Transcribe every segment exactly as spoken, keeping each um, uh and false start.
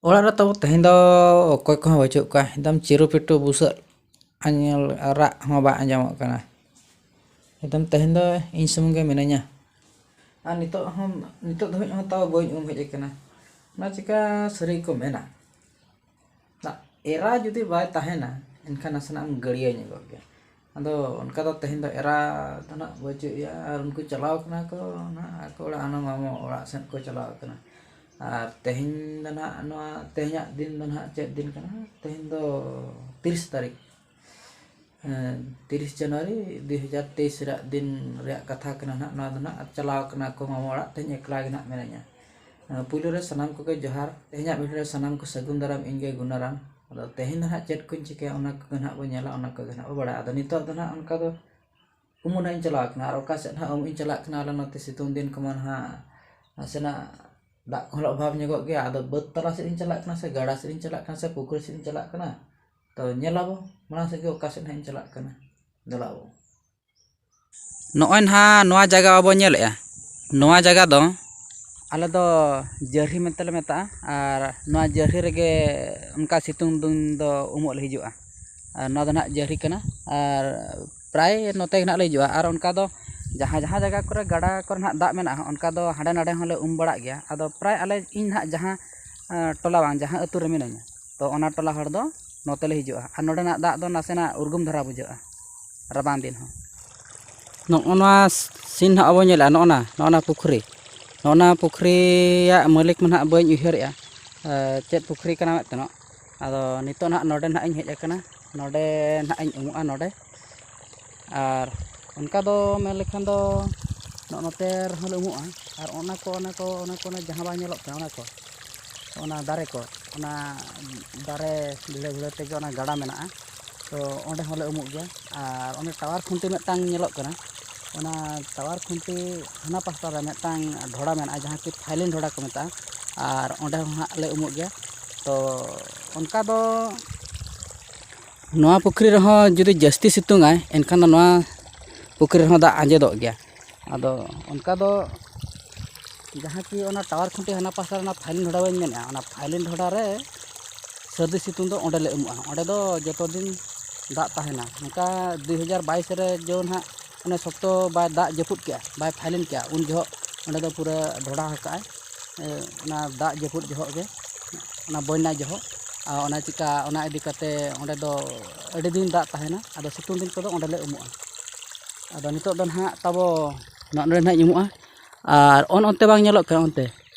ᱚᱲᱟᱜ ᱨᱮ ᱛᱟᱵᱚ ᱛᱮᱦᱮᱧ ᱫᱚ ᱚᱠᱚᱭ ᱠᱚᱦᱚᱸ ᱵᱟᱹᱪᱩᱜ ᱠᱚᱣᱟ᱾ ᱮᱠᱫᱚᱢ ᱪᱤᱨᱩ ᱯᱤᱴᱩ ᱵᱩᱥᱟᱹᱜ ᱟᱨ ᱧᱮᱞ ᱨᱟᱜ ᱦᱚᱸ ᱵᱟᱝ ᱟᱸᱡᱚᱢᱚᱜ ᱠᱟᱱᱟ᱾ ᱮᱠᱫᱚᱢ ᱛᱮᱦᱮᱧ ᱫᱚ ᱤᱧ ᱥᱩᱢᱩᱝ ᱜᱮ ᱢᱤᱱᱟᱹᱧᱟ᱾ ᱟᱨ ᱱᱤᱛᱚᱜ ᱦᱚᱸ, ᱱᱤᱛᱚᱜ ᱫᱷᱟᱹᱵᱤᱡ ᱦᱚᱸ ᱛᱟᱣ ᱵᱟᱹᱧ ᱩᱢ ᱦᱮᱡ ᱟᱠᱟᱱᱟ᱾ ᱚᱱᱟ ᱪᱤᱠᱟ ᱥᱟᱹᱨᱤ ᱠᱚ ᱢᱮᱱᱟ, ᱫᱟᱜ ᱮᱨᱟ ᱡᱩᱫᱤ ᱵᱟᱭ ᱛᱟᱦᱮᱱᱟ, ᱮᱱᱠᱷᱟᱱ ᱱᱟᱥᱮᱱᱟᱜ ᱮᱢ ᱜᱟᱹᱲᱭᱟᱹ ᱧᱚᱜᱚᱜ ᱜᱮᱭᱟ᱾ ᱟᱫᱚ ᱚᱱᱠᱟ ᱫᱚ ᱛᱮᱦᱮᱧ ᱫᱚ ᱮᱨᱟ ᱫᱚ ᱱᱟᱜ ᱵᱟᱹᱪᱩᱜ ᱮᱭᱟ, ᱟᱨ ᱩᱱᱠᱩ ᱪᱟᱞᱟᱣ ᱠᱟᱱᱟ ᱠᱚ ᱱᱟᱜ ᱟᱠᱚ ᱚᱲᱟᱜ, ᱦᱟᱱᱟ ᱢᱟᱢᱚ ᱚᱲᱟᱜ ᱥᱮᱫ ᱠᱚ ᱪᱟᱞᱟᱣ ᱠᱟᱱᱟ᱾ ᱟᱨ ᱛᱮᱦᱮᱧ ᱫᱚ ᱱᱟᱜ ᱱᱚᱣᱟ ᱛᱮᱦᱮᱧᱟᱜ ᱫᱤᱱ ᱫᱚ ᱱᱟᱜ ᱪᱮᱫ ᱫᱤᱱ ᱠᱟᱱᱟ? ᱛᱮᱦᱮᱧ ᱫᱚ ᱛᱤᱨᱤᱥ ᱛᱟᱹᱨᱤᱠᱷ᱾ ᱦᱮᱸ, ᱛᱤᱨᱤᱥ ᱡᱟᱱᱩᱣᱟᱨᱤ ᱫᱩ ᱦᱟᱡᱟᱨ ᱛᱮᱭᱤᱥ ᱨᱮᱭᱟᱜ ᱫᱤᱱ ᱨᱮᱭᱟᱜ ᱠᱟᱛᱷᱟ ᱠᱟᱱᱟ ᱱᱟᱜ᱾ ᱱᱚᱣᱟ ᱫᱚ ᱱᱟᱜ ᱪᱟᱞᱟᱣ ᱠᱟᱱᱟ ᱠᱚ ᱢᱟᱢᱚ ᱚᱲᱟᱜ, ᱛᱮᱦᱮᱧ ᱮᱠᱞᱟ ᱜᱮ ᱱᱟᱜ ᱢᱤᱱᱟᱹᱧᱟ᱾ ᱟᱸ, ᱯᱩᱭᱞᱩ ᱨᱮ ᱥᱟᱱᱟᱢ ᱠᱚᱜᱮ ᱡᱚᱦᱟᱨ᱾ ᱛᱮᱦᱮᱧᱟᱜ video ᱨᱮ ᱥᱟᱱᱟᱢ ᱠᱚ ᱥᱟᱹᱜᱩᱱ ᱫᱟᱨᱟᱢ, ᱤᱧ ᱜᱮ ᱜᱩᱱᱟᱨᱟᱢ᱾ ᱟᱫᱚ ᱛᱮᱦᱮᱧ ᱫᱚ ᱱᱟᱜ ᱪᱮᱫ ᱠᱚᱧ ᱪᱤᱠᱟᱹᱭᱟ, ᱚᱱᱟ ᱠᱚᱜᱮ ᱱᱟᱜ ᱵᱚᱱ ᱧᱮᱞᱟ, ᱚᱱᱟ ᱠᱚᱜᱮ ᱱᱟᱜ ᱵᱚᱱ ᱵᱟᱲᱟᱭᱟ᱾ ᱟᱫᱚ ᱱᱤᱛᱚᱜ ᱫᱚ ᱱᱟᱜ ᱚᱱᱠᱟ ᱫᱚ ᱩᱢᱩᱜ ᱱᱟᱜ ᱤᱧ ᱪᱟᱞᱟᱣ ᱠᱟᱱᱟ, ᱟᱨ ᱚᱠᱟ ᱥᱮᱫ ᱱᱟᱜ ᱩᱢᱩᱜ ᱤᱧ ᱪᱟᱞᱟᱜ ᱠᱟᱱᱟ, ᱟᱞᱮ ᱱᱚᱛᱮ ᱥᱤᱛᱩᱝ ᱫᱤᱱ ᱠᱚᱢᱟ ᱱᱟᱜ ᱱᱟᱥᱮᱱᱟᱜ ᱫᱟᱜ ᱠᱚᱦᱚᱸ ᱞᱮ ᱚᱵᱷᱟᱵᱽ ᱧᱚᱜᱚᱜ ᱜᱮᱭᱟ᱾ ᱟᱫᱚ ᱵᱟᱹᱫᱽ ᱛᱟᱞᱟ ᱥᱮᱫ ᱤᱧ ᱪᱟᱞᱟᱜ ᱠᱟᱱᱟ ᱥᱮ ᱜᱟᱰᱟ ᱥᱮᱫ ᱤᱧ ᱪᱟᱞᱟᱜ ᱠᱟᱱᱟ ᱥᱮ ᱯᱩᱠᱷᱨᱤ ᱥᱮᱫ ᱤᱧ ᱪᱟᱞᱟᱜ ᱠᱟᱱᱟ, ᱛᱚ ᱧᱮᱞᱟᱵᱚ ᱢᱟᱲᱟᱝ ᱥᱮᱫ ᱜᱮ ᱚᱠᱟ ᱥᱮᱫ ᱱᱟᱜ ᱤᱧ ᱪᱟᱞᱟᱜ ᱠᱟᱱᱟ᱾ ᱫᱮᱞᱟᱵᱚ᱾ ᱱᱚᱜᱼᱚᱭ ᱱᱟᱦᱟᱜ ᱱᱚᱣᱟ ᱡᱟᱭᱜᱟ ᱵᱟᱵᱚ ᱧᱮᱞᱮᱜᱼᱟ, ᱱᱚᱣᱟ ᱡᱟᱭᱜᱟ ᱫᱚ ᱟᱞᱮ ᱫᱚ ᱡᱟᱹᱨᱦᱤ ᱢᱮᱱᱛᱮ ᱞᱮ ᱢᱮᱛᱟᱜᱼᱟ᱾ ᱟᱨ ᱱᱚᱣᱟ ᱡᱟᱹᱨᱦᱤ ᱨᱮᱜᱮ ᱚᱱᱠᱟ ᱥᱤᱛᱩᱝ ᱫᱤᱱ ᱫᱚ ᱩᱢᱩᱜ ᱞᱮ ᱦᱤᱡᱩᱜᱼᱟ᱾ ᱟᱨ ᱱᱚᱣᱟ ᱫᱚ ᱱᱟᱦᱟᱜ ᱡᱟᱹᱨᱦᱤ ᱠᱟᱱᱟ᱾ ᱟᱨ ᱯᱨᱟᱭ ᱱᱚᱛᱮ ᱜᱮ ᱱᱟᱦᱟᱜ ᱞᱮ ᱦᱤᱡᱩᱜᱼᱟ᱾ ᱟᱨ ᱚᱱᱠᱟ ᱫᱚ ᱡᱟᱦᱟᱸ ᱡᱟᱦᱟᱸ ᱡᱟᱭᱜᱟ ᱠᱚᱨᱮ ᱜᱟᱰᱟ ᱠᱚᱨᱮ ᱱᱟᱦᱟᱜ ᱫᱟᱜ ᱢᱮᱱᱟᱜᱼᱟ, ᱚᱱᱠᱟ ᱫᱚ ᱦᱟᱸᱰᱮ ᱱᱟᱰᱮ ᱦᱚᱸᱞᱮ ᱩᱢ ᱵᱟᱲᱟᱜ ᱜᱮᱭᱟ᱾ ᱟᱫᱚ ᱯᱨᱟᱭ ᱟᱞᱮ, ᱤᱧ ᱱᱟᱦᱟᱜ ᱡᱟᱦᱟᱸ, ᱟᱸ, ᱴᱚᱞᱟ ᱵᱟᱝ, ᱡᱟᱦᱟᱸ ᱟᱹᱛᱩ ᱨᱮ ᱢᱤᱱᱟᱹᱧᱟ, ᱛᱚ ᱚᱱᱟ ᱴᱚᱞᱟ ᱦᱚᱲ ᱫᱚ ᱱᱚᱛᱮ ᱞᱮ ᱦᱤᱡᱩᱜᱼᱟ᱾ ᱟᱨ ᱱᱚᱰᱮᱱᱟᱜ ᱫᱟᱜ ᱫᱚ ᱱᱟᱥᱮᱱᱟᱜ ᱩᱨᱜᱩᱢ ᱫᱷᱟᱨᱟ ᱵᱩᱡᱷᱟᱹᱜᱼᱟ ᱨᱟᱵᱟᱝ ᱫᱤᱱ ᱦᱚᱸ᱾ ᱱᱚᱜᱼᱚ ᱱᱚᱣᱟ scene ᱦᱟᱸᱜ ᱵᱚᱱ ᱧᱮᱞᱮᱜᱼᱟ, ᱱᱚᱜᱼᱚ ᱱᱟ, ᱱᱚᱜᱼᱚ ᱱᱟ ᱯᱩᱠᱷᱨᱤ, ᱱᱚᱜᱼᱚ ᱱᱟ ᱯᱩᱠᱷᱨᱤᱭᱟᱜ ᱢᱟᱹᱞᱤᱠ ᱢᱟ ᱱᱟᱦᱟᱜ ᱵᱟᱹᱧ ᱩᱭᱦᱟᱹᱨᱮᱜᱼᱟ, ᱮ, ᱪᱮᱫ ᱯᱩᱠᱷᱨᱤ ᱠᱟᱱᱟ ᱢᱮᱱᱛᱮ ᱱᱚᱜ᱾ ᱟᱫᱚ ᱱᱤᱛᱚᱜ ᱱᱟᱦᱟᱜ ᱱᱚᱰᱮ ᱱᱟᱦᱟᱜ ᱤᱧ ᱦᱮᱡ ᱟᱠᱟᱱᱟ, ᱱᱚᱰᱮ ᱱᱟᱦᱟᱜ ᱤᱧ ᱩᱢᱩᱜᱼᱟ ᱱᱚᱰᱮ᱾ ᱟᱨ ᱚᱱᱠᱟ ᱫᱚ ᱢᱮᱱ ᱞᱮᱠᱷᱟᱱ ᱫᱚ ᱱᱚᱜᱼᱚ ᱱᱚᱛᱮ ᱨᱮᱦᱚᱸ ᱞᱮ ᱩᱢᱩᱜᱼᱟ᱾ ᱟᱨ ᱚᱱᱟ ᱠᱚ, ᱚᱱᱟ ᱠᱚ, ᱚᱱᱟ ᱠᱚ, ᱚᱱᱟ ᱡᱟᱦᱟᱸ ᱵᱟᱝ ᱧᱮᱞᱚᱜ ᱠᱟᱱᱟ, ᱚᱱᱟ ᱠᱚ, ᱚᱱᱟ ᱫᱟᱨᱮ ᱠᱚ, ᱚᱱᱟ ᱫᱟᱨᱮ ᱵᱷᱤᱲᱟᱹ ᱵᱷᱤᱲᱟᱹ ᱛᱮᱜᱮ ᱚᱱᱟ ᱜᱟᱰᱟ ᱢᱮᱱᱟᱜᱼᱟ᱾ ᱛᱚ ᱚᱸᱰᱮ ᱦᱚᱸᱞᱮ ᱩᱢᱩᱜ ᱜᱮᱭᱟ᱾ ᱟᱨ ᱚᱱᱮ ᱴᱟᱣᱟᱨ ᱠᱷᱩᱱᱴᱤ ᱢᱤᱫᱴᱟᱝ ᱧᱮᱞᱚᱜ ᱠᱟᱱᱟ, ᱚᱱᱟ ᱴᱟᱣᱟᱨ ᱠᱷᱩᱱᱴᱤ ᱦᱟᱱᱟ ᱯᱟᱥᱴᱟ ᱨᱮ ᱢᱤᱫᱴᱟᱝ ᱰᱷᱚᱲᱟ ᱢᱮᱱᱟᱜᱼᱟ, ᱡᱟᱦᱟᱸ ᱠᱤ ᱯᱷᱟᱭᱞᱤᱱ ᱰᱷᱚᱲᱟ ᱠᱚ ᱢᱮᱛᱟᱜᱼᱟ᱾ ᱟᱨ ᱚᱸᱰᱮ ᱦᱚᱸ ᱦᱟᱸᱜ ᱞᱮ ᱩᱢᱩᱜ ᱜᱮᱭᱟ᱾ ᱛᱚ ᱚᱱᱠᱟ ᱫᱚ ᱱᱚᱣᱟ ᱯᱩᱠᱷᱨᱤ ᱨᱮᱦᱚᱸ ᱡᱩᱫᱤ ᱡᱟᱹᱥᱛᱤ ᱥᱤᱛᱩᱝ ᱟᱭ, ᱮᱱᱠᱷᱟᱱ ᱫᱚ ᱱᱚᱣᱟ ᱯᱩᱠᱷᱨᱤ ᱨᱮᱦᱚᱸ ᱫᱟᱜ ᱟᱸᱡᱮᱫᱚᱜ ᱜᱮᱭᱟ᱾ ᱟᱫᱚ ᱚᱱᱠᱟ ᱫᱚ ᱡᱟᱦᱟᱸ ᱠᱤ ᱚᱱᱟ ᱴᱟᱣᱟᱨ ᱠᱷᱩᱱᱴᱤ ᱦᱟᱱᱟ ᱯᱟᱥᱴᱟ ᱨᱮ ᱚᱱᱟ ᱯᱷᱟᱭᱞᱤᱱ ᱰᱷᱚᱰᱟ ᱵᱟᱹᱧ ᱢᱮᱱᱮᱫᱼᱟ, ᱚᱱᱟ ᱯᱷᱟᱭᱞᱤᱱ ᱰᱷᱚᱰᱟ ᱨᱮ ᱥᱟᱹᱨᱫᱤ ᱥᱤᱛᱩᱝ ᱫᱚ ᱚᱸᱰᱮ ᱞᱮ ᱩᱢᱩᱜᱼᱟ᱾ ᱚᱸᱰᱮ ᱫᱚ ᱡᱚᱛᱚ ᱫᱤᱱ ᱫᱟᱜ ᱛᱟᱦᱮᱱᱟ᱾ ᱱᱚᱝᱠᱟ ᱫᱩᱭ ᱦᱟᱡᱟᱨ ᱵᱟᱭᱤᱥ ᱨᱮ ᱡᱮᱢᱚᱱ ᱦᱟᱸᱜ ᱚᱱᱮ ᱥᱚᱠᱛᱚ ᱵᱟᱭ ᱫᱟᱜ ᱡᱟᱹᱯᱩᱫ ᱠᱮᱜᱼᱟ, ᱵᱟᱭ ᱯᱷᱟᱭᱞᱤᱱ ᱠᱮᱜᱼᱟ, ᱩᱱ ᱡᱚᱦᱚᱜ ᱚᱸᱰᱮ ᱫᱚ ᱯᱩᱨᱟᱹ ᱰᱷᱚᱰᱟ ᱟᱠᱟᱫᱼᱟᱭ᱾ ᱮ, ᱚᱱᱟ ᱫᱟᱜ ᱡᱟᱹᱯᱩᱫ ᱡᱚᱦᱚᱜ ᱜᱮ, ᱚᱱᱟ ᱵᱚᱱᱱᱟ ᱡᱚᱦᱚᱜ, ᱟᱨ ᱚᱱᱟ ᱪᱤᱠᱟ, ᱚᱱᱟ ᱤᱫᱤ ᱠᱟᱛᱮ ᱚᱸᱰᱮ ᱫᱚ ᱟᱹᱰᱤ ᱫᱤᱱ ᱫᱟᱜ ᱛᱟᱦᱮᱱᱟ᱾ ᱟᱫᱚ ᱥᱤᱛᱩᱝ ᱫᱤᱱ ᱠᱚᱫᱚ ᱚᱸᱰᱮ ᱞᱮ ᱩᱢᱩᱜᱼᱟ᱾ ᱟᱫᱚ ᱱᱤᱛᱚᱜ ᱫᱚ ᱱᱟᱦᱟᱜ ᱛᱟᱵᱚ ᱱᱚᱜᱼᱚ ᱱᱚᱰᱮ ᱱᱟᱦᱟᱜ ᱤᱧ ᱩᱢᱩᱜᱼᱟ᱾ ᱟᱨ ᱚᱱ ᱚᱱᱛᱮ ᱵᱟᱝ ᱧᱮᱞᱚᱜ ᱠᱟᱱᱟ, ᱚᱱᱛᱮ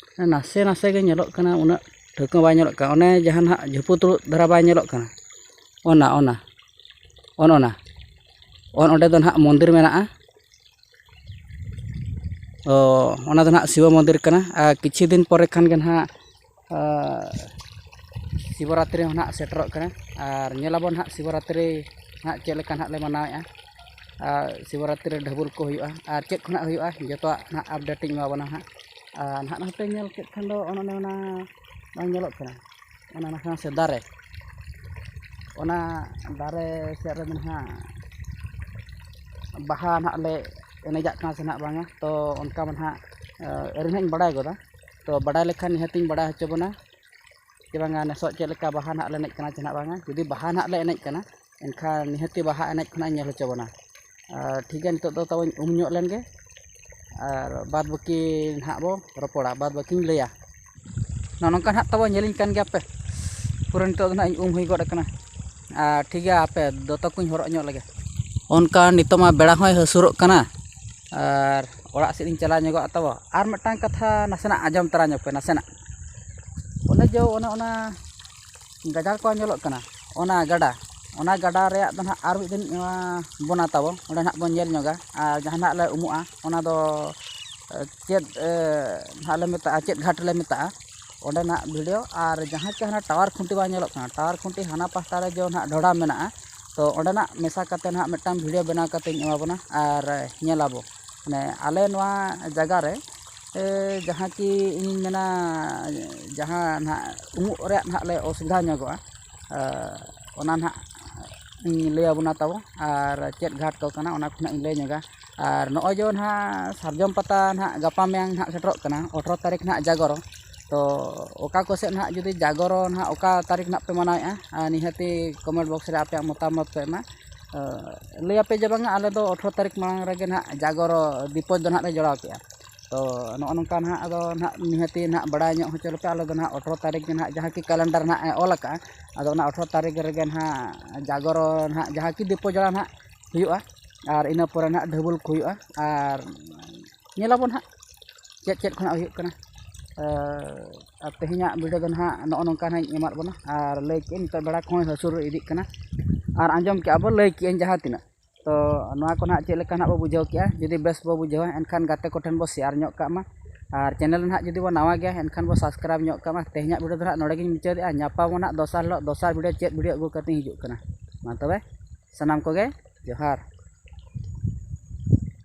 ᱱᱟᱥᱮ ᱱᱟᱥᱮ ᱜᱮ ᱧᱮᱞᱚᱜ ᱠᱟᱱᱟ, ᱩᱱᱟᱹᱜ ᱴᱷᱟᱹᱣᱠᱟᱹ ᱵᱟᱭ ᱧᱮᱞᱚᱜ ᱠᱟᱱᱟ᱾ ᱚᱱᱮ ᱡᱟᱦᱟᱸ ᱱᱟᱦᱟᱜ ᱡᱷᱩᱯᱩ ᱛᱩᱲᱩᱫ ᱫᱷᱟᱨᱟ ᱵᱟᱭ ᱧᱮᱞᱚᱜ ᱠᱟᱱᱟ, ᱚᱱᱟ, ᱚᱱᱟ, ᱚᱱ ᱚᱱᱟ, ᱚᱱ ᱚᱸᱰᱮ ᱫᱚ ᱱᱟᱦᱟᱜ ᱢᱚᱱᱫᱤᱨ ᱢᱮᱱᱟᱜᱼᱟ᱾ ᱚ, ᱚᱱᱟ ᱫᱚ ᱱᱟᱦᱟᱜ ᱥᱤᱵᱚ ᱢᱚᱱᱫᱤᱨ ᱠᱟᱱᱟ᱾ ᱟᱨ ᱠᱤᱪᱷᱩ ᱫᱤᱱ ᱯᱚᱨᱮ ᱠᱷᱟᱱ ᱜᱮ ᱱᱟᱦᱟᱜ, ᱟᱨ ᱥᱤᱵᱚᱨᱟᱛᱨᱤ ᱦᱚᱸ ᱱᱟᱦᱟᱜ ᱥᱮᱴᱮᱨᱚᱜ ᱠᱟᱱᱟ᱾ ᱟᱨ ᱧᱮᱞᱟᱵᱚᱱ ᱱᱟᱦᱟᱜ ᱥᱤᱵᱚᱨᱟᱛᱨᱤ ᱱᱟᱦᱟᱜ ᱪᱮᱫ ᱞᱮᱠᱟ ᱱᱟᱦᱟᱜ ᱞᱮ ᱢᱟᱱᱟᱣᱮᱫᱼᱟ, ᱟᱨ ᱥᱤᱵᱚᱨᱟᱛᱨᱤ ᱨᱮ ᱰᱷᱟᱹᱵᱩᱞ ᱠᱚ ᱦᱩᱭᱩᱜᱼᱟ, ᱟᱨ ᱪᱮᱫ ᱠᱚ ᱱᱟᱦᱟᱜ ᱦᱩᱭᱩᱜᱼᱟ, ᱡᱚᱛᱚᱣᱟᱜ ᱱᱟᱦᱟᱜ ᱟᱯᱰᱮᱴ ᱤᱧ ᱮᱢᱟᱵᱚᱱᱟ ᱱᱟᱦᱟᱜ᱾ ᱟᱨ ᱱᱟᱦᱟᱜ ᱱᱚᱛᱮ ᱧᱮᱞ ᱠᱮᱫ ᱠᱷᱟᱱ ᱫᱚ ᱚᱱ ᱚᱱᱮ ᱚᱱᱟ ᱵᱟᱝ ᱧᱮᱞᱚᱜ ᱠᱟᱱᱟ, ᱚᱱᱟ ᱱᱟᱠᱷᱟ ᱥᱮ ᱫᱟᱨᱮ, ᱚᱱᱟ ᱫᱟᱨᱮ ᱥᱮᱫ ᱨᱮ ᱱᱟᱦᱟᱜ ᱵᱟᱦᱟ ᱱᱟᱦᱟᱜ ᱞᱮ ᱮᱱᱮᱡᱟᱜ ᱠᱟᱱᱟ ᱥᱮ ᱱᱟᱦᱟᱜ ᱵᱟᱝᱟ, ᱛᱚ ᱚᱱᱠᱟ ᱢᱟ ᱱᱟᱦᱟᱜ, ᱟᱹᱣᱨᱤ ᱱᱟᱦᱟᱜ ᱤᱧ ᱵᱟᱲᱟᱭ ᱜᱚᱫᱟ᱾ ᱛᱚ ᱵᱟᱰᱟᱭ ᱞᱮᱠᱷᱟᱱ ᱱᱤᱦᱟᱹᱛᱤᱧ ᱵᱟᱰᱟᱭ ᱦᱚᱪᱚ ᱵᱚᱱᱟ ᱡᱮ ᱵᱟᱝᱟ ᱱᱮᱥᱚᱜ ᱪᱮᱫ ᱞᱮᱠᱟ ᱵᱟᱦᱟ ᱱᱟᱦᱟᱜ ᱞᱮ ᱮᱱᱮᱡ ᱠᱟᱱᱟ ᱪᱮ ᱱᱟᱦᱟᱜ ᱵᱟᱝᱟ᱾ ᱡᱩᱫᱤ ᱵᱟᱦᱟ ᱱᱟᱦᱟᱜ ᱞᱮ ᱮᱱᱮᱡ ᱠᱟᱱᱟ, ᱮᱱᱠᱷᱟᱱ ᱱᱤᱦᱟᱹᱛᱤ ᱵᱟᱦᱟ ᱮᱱᱮᱡ ᱠᱷᱚᱱᱟᱜ ᱤᱧ ᱧᱮᱞ ᱦᱚᱪᱚ ᱵᱚᱱᱟ᱾ ᱟᱨ ᱴᱷᱤᱠ ᱜᱮᱭᱟ, ᱱᱤᱛᱚᱜ ᱫᱚ ᱛᱟᱵᱚᱧ ᱩᱢ ᱧᱚᱜ ᱞᱮᱱ ᱜᱮ, ᱟᱨ ᱵᱟᱫᱽ ᱵᱟᱹᱠᱤ ᱱᱟᱦᱟᱜ ᱵᱚ ᱨᱚᱯᱚᱲᱟ, ᱵᱟᱫᱽ ᱵᱟᱹᱠᱤᱧ ᱞᱟᱹᱭᱟ᱾ ᱱᱚᱜᱼᱚ ᱱᱚᱝᱠᱟ ᱱᱟᱦᱟᱜ ᱛᱟᱵᱚ ᱧᱮᱞᱤᱧ ᱠᱟᱱ ᱜᱮᱭᱟ ᱯᱮ, ᱯᱩᱨᱟᱹ ᱱᱤᱛᱚᱜ ᱫᱚ ᱱᱟᱦᱟᱜ ᱤᱧ ᱩᱢ ᱦᱩᱭ ᱜᱚᱫ ᱟᱠᱟᱱᱟ᱾ ᱟᱨ ᱴᱷᱤᱠ ᱜᱮᱭᱟ, ᱟᱯᱮ ᱫᱚᱛᱚ ᱠᱚᱧ ᱦᱚᱨᱚᱜ ᱧᱚᱜ ᱞᱮᱜᱮ᱾ ᱚᱱᱠᱟ ᱱᱤᱛᱚᱜ ᱢᱟ ᱵᱮᱲᱟ ᱦᱚᱸᱭ ᱦᱟᱹᱥᱩᱨᱚᱜ ᱠᱟᱱᱟ, ᱟᱨ ᱚᱲᱟᱜ ᱥᱮᱫ ᱤᱧ ᱪᱟᱞᱟᱣ ᱧᱚᱜᱚᱜᱼᱟ ᱛᱟᱵᱚ᱾ ᱟᱨ ᱢᱤᱫᱴᱟᱝ ᱠᱟᱛᱷᱟ ᱱᱟᱥᱮᱱᱟᱜ ᱟᱸᱡᱚᱢ ᱛᱟᱨᱟ ᱧᱚᱜ ᱯᱮ, ᱱᱟᱥᱮᱱᱟᱜ᱾ ᱚᱱᱮ ᱡᱮ ᱚᱱᱮ ᱚᱱᱟ ᱜᱟᱡᱟᱲ ᱠᱚ ᱧᱮᱞᱚᱜ ᱠᱟᱱᱟ, ᱚᱱᱟ ᱜᱟᱰᱟ, ᱚᱱᱟ ᱜᱟᱰᱟ ᱨᱮᱭᱟᱜ ᱫᱚ ᱱᱟᱦᱟᱜ ᱟᱨ ᱢᱤᱫ ᱫᱤᱱ, ᱮ, ᱵᱚᱱᱟ ᱛᱟᱵᱚ, ᱚᱸᱰᱮ ᱱᱟᱦᱟᱜ ᱵᱚᱱ ᱧᱮᱞ ᱧᱚᱜᱟ᱾ ᱟᱨ ᱡᱟᱦᱟᱸ ᱱᱟᱦᱟᱜ ᱞᱮ ᱩᱢᱩᱜᱼᱟ, ᱚᱱᱟ ᱫᱚ, ᱮ, ᱪᱮᱫ, ᱮ, ᱱᱟᱦᱟᱜ ᱞᱮ ᱢᱮᱛᱟᱜᱼᱟ, ᱪᱮᱫ ᱜᱷᱟᱴ ᱞᱮ ᱢᱮᱛᱟᱜᱼᱟ, ᱚᱸᱰᱮᱱᱟᱜ ᱵᱷᱤᱰᱤᱭᱳ᱾ ᱟᱨ ᱡᱟᱦᱟᱸ ᱠᱤ ᱦᱟᱱᱟ ᱴᱟᱣᱟᱨ ᱠᱷᱩᱱᱴᱤ ᱵᱟᱝ ᱧᱮᱞᱚᱜ ᱠᱟᱱᱟ, ᱴᱟᱣᱟᱨ ᱠᱷᱩᱱᱴᱤ ᱦᱟᱱᱟ ᱯᱟᱦᱴᱟ ᱨᱮ ᱡᱮ ᱱᱟᱦᱟᱜ ᱰᱷᱚᱰᱟ ᱢᱮᱱᱟᱜᱼᱟ, ᱛᱚ ᱚᱸᱰᱮᱱᱟᱜ ᱢᱮᱥᱟ ᱠᱟᱛᱮ ᱱᱟᱦᱟᱜ ᱢᱤᱫᱴᱟᱝ ᱵᱷᱤᱰᱤᱭᱳ ᱵᱮᱱᱟᱣ ᱠᱟᱛᱮᱧ ᱮᱢᱟ ᱵᱚᱱᱟ ᱟᱨ ᱧᱮᱞᱟᱵᱚ᱾ ᱢᱟᱱᱮ ᱟᱞᱮ ᱱᱚᱣᱟ ᱡᱟᱭᱜᱟ ᱨᱮ, ᱮ, ᱡᱟᱦᱟᱸ ᱠᱤ ᱤᱧᱤᱧ ᱢᱮᱱᱟ, ᱡᱟᱦᱟᱸ ᱱᱟᱦᱟᱜ ᱩᱢᱩᱜ ᱨᱮᱭᱟᱜ ᱱᱟᱦᱟᱜ ᱞᱮ ᱚᱥᱩᱵᱤᱫᱷᱟ ᱧᱚᱜᱚᱜᱼᱟ, ᱮ, ᱚᱱᱟ ᱱᱟᱦᱟᱜ ᱤᱧ ᱞᱟᱹᱭ ᱟᱵᱚᱱᱟ ᱛᱟᱵᱚ, ᱟᱨ ᱪᱮᱫ ᱜᱷᱟᱴ ᱠᱚ ᱠᱟᱱᱟ ᱚᱱᱟ ᱠᱚ ᱱᱟᱦᱟᱜ ᱤᱧ ᱞᱟᱹᱭ ᱧᱚᱜᱟ᱾ ᱟᱨ ᱱᱚᱜᱼᱚᱭ ᱡᱮ ᱱᱟᱦᱟᱜ ᱥᱟᱨᱡᱚᱢ ᱯᱟᱛᱟ ᱱᱟᱦᱟᱜ ᱜᱟᱯᱟ ᱢᱮᱭᱟᱝ ᱱᱟᱦᱟᱜ ᱥᱮᱴᱮᱨᱚᱜ ᱠᱟᱱᱟ, ᱟᱴᱷᱨᱚ ᱛᱟᱹᱨᱤᱠᱷ ᱱᱟᱦᱟᱜ ᱡᱟᱜᱚᱨᱚ᱾ ᱛᱚ ᱚᱠᱟ ᱠᱚ ᱥᱮᱫ ᱱᱟᱦᱟᱜ ᱡᱩᱫᱤ ᱡᱟᱜᱚᱨᱚ ᱱᱟᱦᱟᱜ ᱚᱠᱟ ᱛᱟᱹᱨᱤᱠᱷ ᱱᱟᱦᱟᱜ ᱯᱮ ᱢᱟᱱᱟᱣᱮᱫᱼᱟ, ᱟᱨ ᱱᱤᱦᱟᱹᱛᱤ ᱠᱚᱢᱮᱱᱴ ᱵᱚᱠᱥ ᱨᱮ ᱟᱯᱮᱭᱟᱜ ᱢᱚᱛᱟᱢᱚᱛ ᱯᱮ ᱮᱢᱟ᱾ ᱞᱟᱹᱭ ᱟᱯᱮ ᱡᱮ ᱵᱟᱝᱟ, ᱟᱞᱮ ᱫᱚ ᱟᱴᱷᱨᱚ ᱛᱟᱹᱨᱤᱠᱷ ᱢᱟᱲᱟᱝ ᱨᱮᱜᱮ ᱱᱟᱦᱟᱜ ᱡᱟᱜᱚᱨᱚ ᱫᱤᱯᱚᱡ ᱫᱚ ᱱᱟᱦᱟᱜ ᱞᱮ ᱡᱚᱲᱟᱣ ᱠᱮᱜᱼᱟ᱾ ᱛᱚ ᱱᱚᱜᱼᱚ ᱱᱚᱝᱠᱟ ᱱᱟᱦᱟᱜ ᱟᱫᱚ ᱱᱟᱦᱟᱜ ᱱᱤᱦᱟᱹᱛᱤ ᱱᱟᱦᱟᱜ ᱵᱟᱲᱟᱭ ᱧᱚᱜ ᱦᱚᱪᱚ ᱞᱮᱯᱮ᱾ ᱟᱞᱮ ᱫᱚ ᱱᱟᱦᱟᱜ ᱟᱴᱷᱨᱚ ᱛᱟᱹᱨᱤᱠᱷ ᱜᱮ ᱱᱟᱦᱟᱜ ᱡᱟᱦᱟᱸ ᱠᱤ ᱠᱮᱞᱮᱱᱰᱟᱨ ᱱᱟᱦᱟᱜ ᱮ ᱚᱞ ᱟᱠᱟᱫᱼᱟ, ᱟᱫᱚ ᱚᱱᱟ ᱟᱴᱷᱨᱚ ᱛᱟᱹᱨᱤᱠᱷ ᱨᱮᱜᱮ ᱱᱟᱦᱟᱜ ᱡᱟᱜᱚᱨᱚ ᱱᱟᱦᱟᱜ ᱡᱟᱦᱟᱸ ᱠᱤ ᱫᱤᱯᱚ ᱡᱚᱲᱟ ᱱᱟᱦᱟᱜ ᱦᱩᱭᱩᱜᱼᱟ᱾ ᱟᱨ ᱤᱱᱟᱹ ᱯᱚᱨᱮ ᱱᱟᱦᱟᱜ ᱰᱷᱟᱹᱵᱩᱞ ᱠᱚ ᱦᱩᱭᱩᱜᱼᱟ᱾ ᱟᱨ ᱧᱮᱞᱟᱵᱚᱱ ᱦᱟᱸᱜ ᱪᱮᱫ ᱪᱮᱫ ᱠᱷᱚᱱᱟᱜ ᱦᱩᱭᱩᱜ ᱠᱟᱱᱟ᱾ ᱟᱨ ᱛᱮᱦᱮᱧᱟᱜ ᱵᱷᱤᱰᱤᱭᱳ ᱫᱚ ᱱᱟᱦᱟᱜ ᱱᱚᱜᱼᱚ ᱱᱚᱝᱠᱟ ᱱᱟᱦᱟᱜ ᱤᱧ ᱮᱢᱟᱫ ᱵᱚᱱᱟ᱾ ᱟᱨ ᱞᱟᱹᱭ ᱠᱮᱜᱼᱟᱹᱧ ᱱᱤᱛᱚᱜ ᱵᱮᱲᱟ ᱠᱚᱦᱚᱸ ᱦᱟᱹᱥᱩᱨ ᱤᱫᱤᱜ ᱠᱟᱱᱟ᱾ ᱟᱨ ᱟᱸᱡᱚᱢ ᱠᱮᱜᱼᱟ ᱵᱚ, ᱞᱟᱹᱭ ᱠᱮᱜᱼᱟᱹᱧ ᱡᱟᱦᱟᱸ ᱛᱤᱱᱟᱹᱜ᱾ ᱛᱚ ᱱᱚᱣᱟ ᱠᱚ ᱱᱟᱦᱟᱜ ᱪᱮᱫ ᱞᱮᱠᱟ ᱱᱟᱦᱟᱜ ᱵᱚ ᱵᱩᱡᱷᱟᱹᱣ ᱠᱮᱜᱼᱟ, ᱡᱩᱫᱤ ᱵᱮᱥ ᱵᱚ ᱵᱩᱡᱷᱟᱹᱣᱟ ᱮᱱᱠᱷᱟᱱ ᱜᱟᱛᱮ ᱠᱚᱴᱷᱮᱱ ᱵᱚ ᱥᱮᱭᱟᱨ ᱧᱚᱜ ᱠᱟᱜ ᱢᱟ᱾ ᱟᱨ ᱪᱮᱱᱮᱞ ᱨᱮ ᱱᱟᱦᱟᱜ ᱡᱩᱫᱤ ᱵᱚ ᱱᱟᱣᱟ ᱜᱮᱭᱟ ᱮᱱᱠᱷᱟᱱ ᱵᱚ ᱥᱟᱵᱥᱠᱨᱟᱭᱤᱵᱽ ᱧᱚᱜ ᱠᱟᱜ ᱢᱟ᱾ ᱛᱮᱦᱮᱧᱟᱜ ᱵᱷᱤᱰᱤᱭᱳ ᱫᱚ ᱱᱟᱦᱟᱜ ᱱᱚᱰᱮ ᱜᱤᱧ ᱢᱩᱪᱟᱹᱫᱮᱜᱼᱟ᱾ ᱧᱟᱯᱟᱢ ᱟᱵᱚᱱ ᱱᱟᱦᱟᱜ ᱫᱚᱥᱟᱨ ᱦᱤᱞᱳᱜ ᱫᱚᱥᱟᱨ ᱵᱷᱤᱰᱤᱭᱳ ᱪᱮᱫ ᱵᱷᱤᱰᱤᱭᱳ ᱟᱹᱜᱩ ᱠᱟᱛᱮᱧ ᱦᱤᱡᱩᱜ ᱠᱟᱱᱟ᱾ ᱢᱟ ᱛᱚᱵᱮ ᱥᱟᱱᱟᱢ ᱠᱚᱜᱮ ᱡᱚᱦᱟᱨ᱾